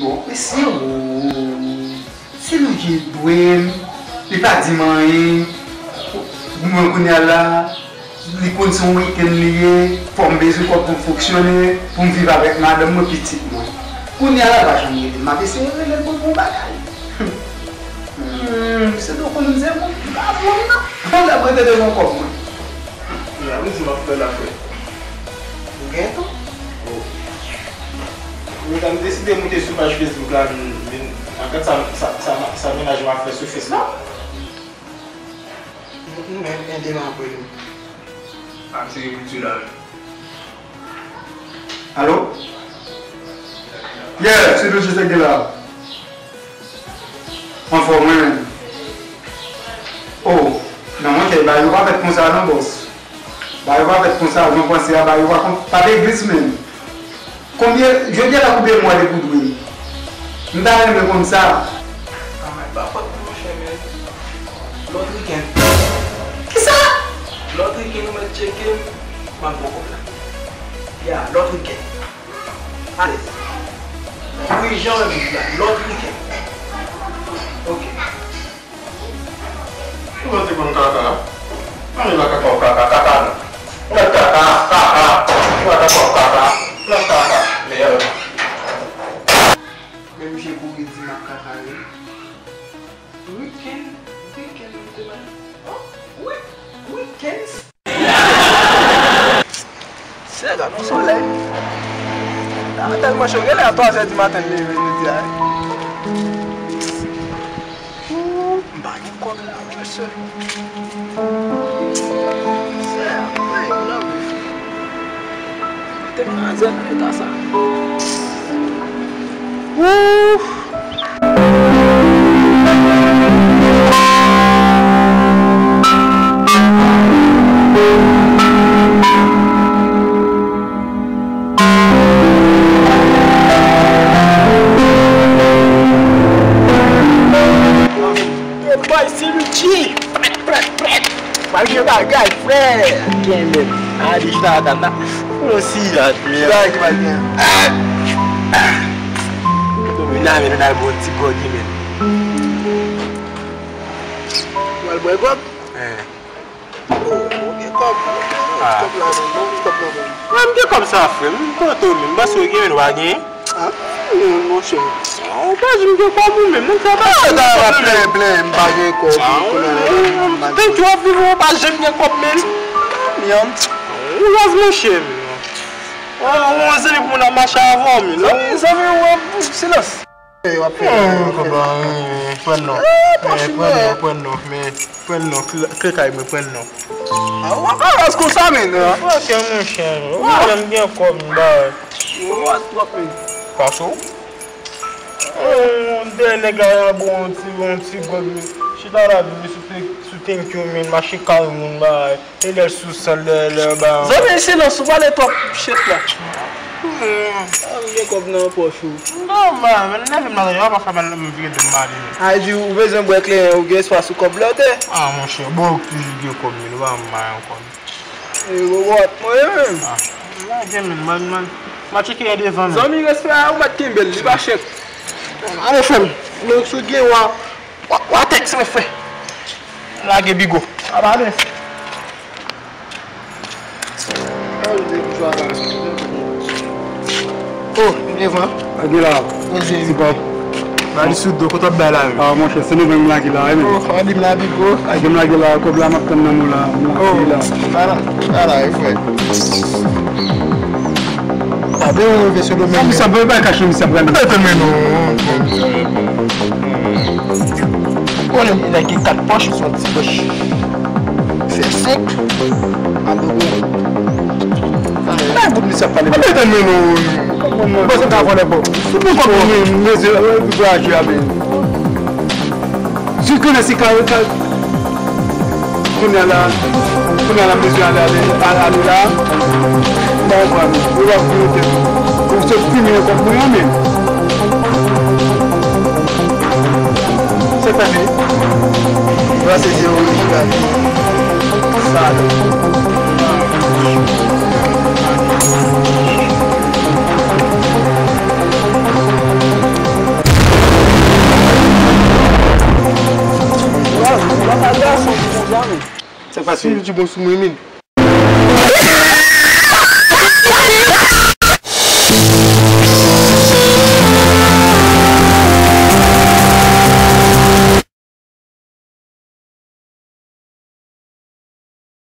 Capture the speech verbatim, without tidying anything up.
Mesye, o, se nou ki dwe m, li pa di m anyen. Mwen kounye a la, li konn se yon wikenn li ye, fò m bezwen kòb pou m fonksyone, pou m viv avèk madanm mwen, pitit mwen. Kounye a la, l pa janm rele m, m ap eseye rele l pou l fè yon bagay. Hmm, se do konnen m se moun, m pa moun nan. Yon lè mwen te devan kòb mwen. Ya, m di m ap fè l apre. Ou gen tou? Oh. Mezanmi, m deside moute sou paj Facebook la, vin, vin, anfèt, sa, sa, sa, sa mennaj mwen ap fè sou Face la. Nou, nou menm, ede m apre nou. Ah, se ekriti la menm. Alo? Yeah, se Dodje Tèg la. Anfòm, wi, menm. Oh, non, monchè, bagay yo pa fèt konsa, non, bòs. Bagay yo pa fèt konsa, jan w panse a, bagay yo pa kon-, pa te glis, menm. Konbyen, jodi a la koupe mwa de pou dwe m. M ta renmen konn sa. Ah, e pa fòt mwen, monchè, men lòt wikenn. Kisa? Lòt wikenn, ou mèt tcheke m, m ap ba w kòb la. Ya, lòt wikenn. Alèz. Wi, jan w di la, lòt wikenn. Oke. Ou mèt te konn kaka. Mande la kaka ou kaka, kaka non. Ou mèt kaka, kaka. Ou mèt kaka ou kaka. Mèt kaka. Mèd. Men misye kouri di m ap kaka wi. Wikenn, wikenn, m te bay. Oh, wi, wikenn. Sè, gad yon solèy. Sa tèlman cho, genlè a twa zè di maten l leve jodi a wi. Ooh, m pa gen kòb la, mesye. Sè, anpil nan vi. Te kraze nan eta sa. Ooh. Te bay Siluchi. Prèt, prèt, prèt. Pral gen bagay, frè. Gen menm. A di chita tata. Yon silat, men. Bagay ki pral gen. Vin la, men, nou al bwè yon ti gròg, men. Ou al bwè gròg? Eh. Oh, ou gen kòb. Ah. Kòb la, non, non, kòb la, non. Mwen, m gen kòb sa, frè m. M kote w menm. M panse w gen, men w pa gen. Ah, non, monchè. Ou pa janm gen kòb ou menm. Mwen, sa pa gen kòb ou menm. Plen, plen, m pa gen kòb. Ah, thank you, w ap viv, ou pa janm gen kòb menm. Ou raz, monchè, menm. Ou, ou zanmi pou moun ap mache avè w, menm. Zanmi, zanmi, ou, silans. Yo ap fè, yo ap fè. Kòb la, pran non. Pran non, pran non, men pran non, kle kay mwen, pran non. Ah, w ap alèz konsa, men, non? Ok, monchè, ou menm gen kòb, m ba. Ou ap twòp, men. Pase w? Yon dèyè nèg la, y a bon, yon ti, yon ti gròg, li chita la, li sou te, sou thank you, men, mache kay moun, ba. E lè l sou san, lè, lè ba. Zanmi, silans, ou pale twòp shit la. Hmm. Ah, ou gen kòb nan pòch ou. Nòmal, men nève m nan, yo pa fè mal, m vire de m ale. A di ou bezwen bwè kleren, ou gen espas ou kòb lè ou te. Ah, monchè, bon, ou toujou gen kòb, men ou pa bay yon kòb. E, what, mwen menm? Ah, lage men, man, man. M a tcheke yon devan, men. Zanmi, respè a, ou mèt kenbe l, li pa chèk. Ale, frè m. Nou sou gen wa. Wa, wa tèks mwen, frè. Lage bigo. A pale. Oh, devan. Lage la. Ti pòp. Ba li sou do, kote w ap bay la menm? Ah, monchè, se nou menm lage la, wi, men. Oh, pa di m la bigo. Lage m lage la, kòb la, m ap tann nan men w la. M lage la. Ala, ala, wi, frè. A, ben, wi, mesye, nou menm. Sa, misye ap bay kach, misye ap gade. Mwen tann men nou. Konnen nèg gen kat pòch, ou se yon ti pòch. Fè senk. Alo. Bay bout misye ap pale. Mwen tann men nou. Mwen se ka vòlè bò. Sou mwen kòb mwen, mezye, vwaje a, men. Jis konnen si ka, ka, kounye a la, kounye a la, mezye ale, ale, ale, ale la. Ba vwa, men. Ou va vini tèt ou. Ou se fimen kòb mwen an, men. Se pa vini. Sa se zero orijinal. Sa. Paske YouTube bon sou mwen, men.